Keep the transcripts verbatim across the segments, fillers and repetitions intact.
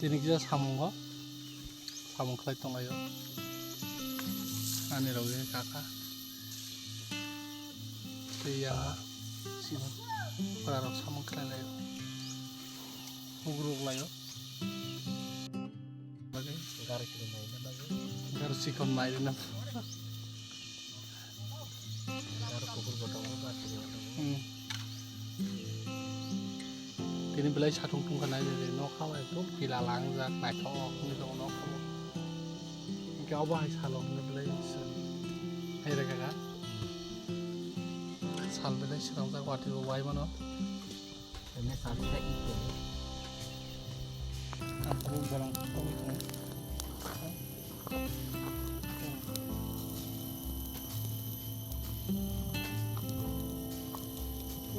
Tini kisa samungo, samung khlai tonglaio. Ani rok kaka. Tei yang sini pura rok samung khlai laio. Ugruk laio. Garo chikon mai rina. Hmm. Tini belai satung tungkha nai de, nok ha bai to pila langjak, naithok wngwi tongo nok ha bo. Hwnkhe obo hai salo hwnwi belai hai rega ga. Sal belai swnamjak watwi bo bai mano. Ini sal khe ito. Aku bolong.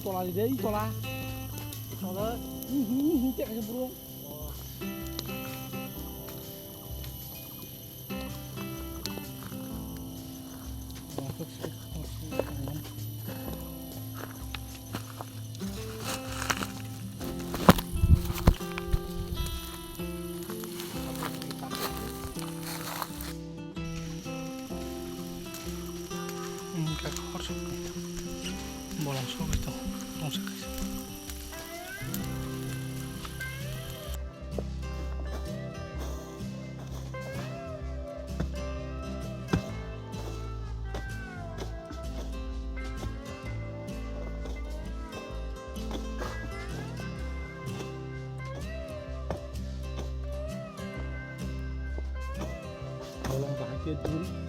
Tola di deh, tola. Tola. Ini, ini, ini, cek aja burung. Bolong sogwi tongo, tongsa kaisa. Bolong bahai khe dul.